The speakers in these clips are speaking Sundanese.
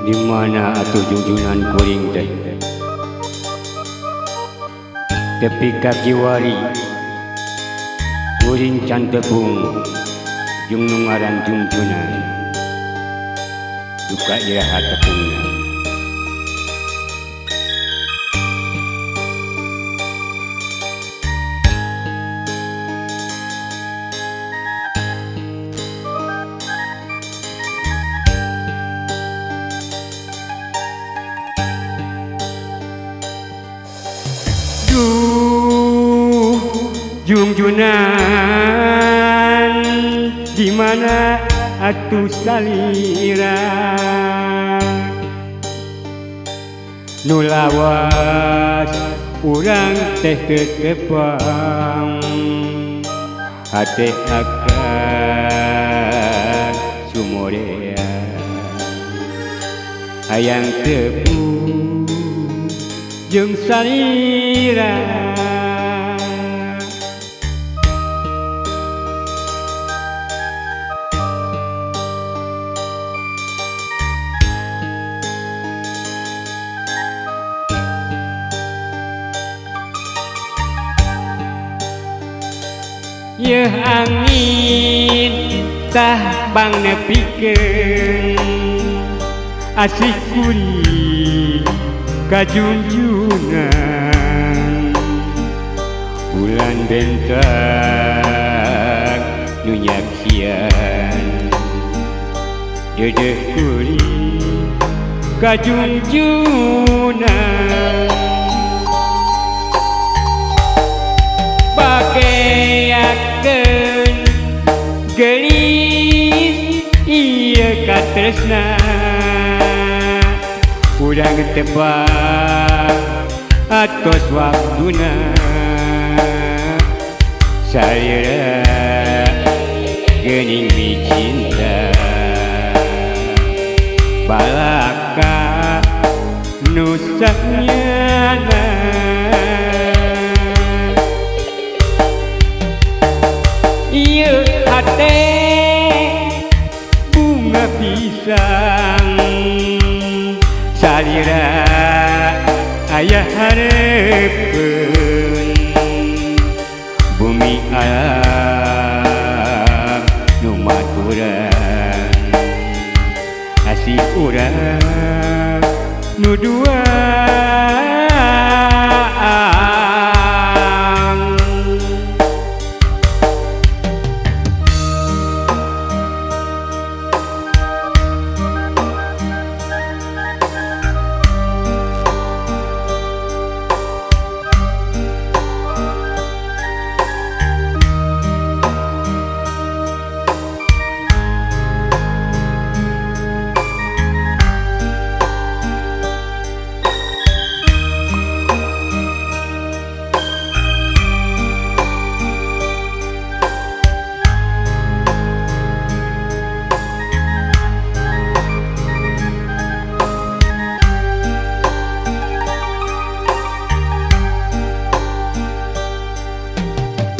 Di mana atuh jungjunan kuring teh? Tepi ka kiwari kuring can tepung jeung nu ngaran jungjunan. Duka iraha tepungna. Jungjunan di mana atuh salira nu lawas urang teh teu tepang hate akan sumorea hayang tepung jeung salira. Yeuh angin tah pangnepikeun asih kuring ka junjungan bulan bentang nu nyaksian deudeuh kuring ka junjungan bageakeun geulis ieu katresna urang tebak atos waktuna salira geuning micinta balaka nu sanyana. Ieu hate bunga pisang salira aya hareupeun bumi alam nu maturan asih urang nu duaan.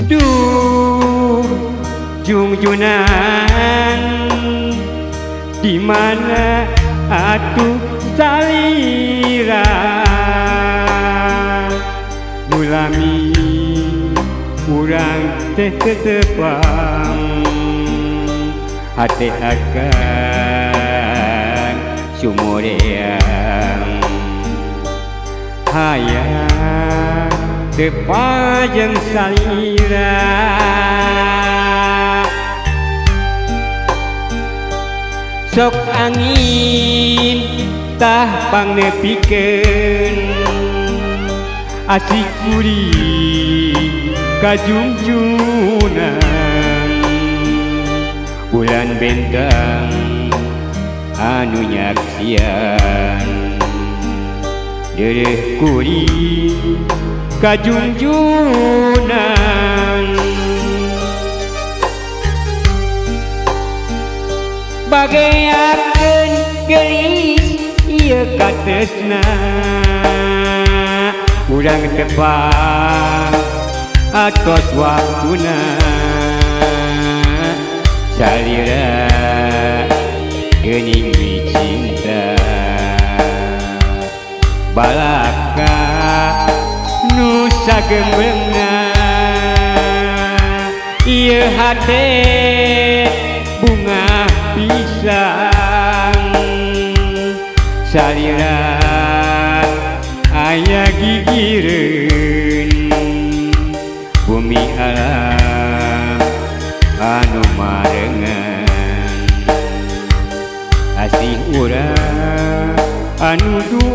Duh jungjunan di mana atuh salira nu lami urang teh teu tepang hate akan sumoreang hayang tepajeng salira sok angin tah pangnepikeun asih kuring ka jungjungan bulan bentang anu nyaksian deureuh kuring ka jungjungan bageakeun geulis ieu katresna urang tepang atos waktuna salira geuning micinta. Balaka nu sagemblengna ieu hate bunga pisang salira aya gigireun bumi alam anu marengan asih urang anu dua.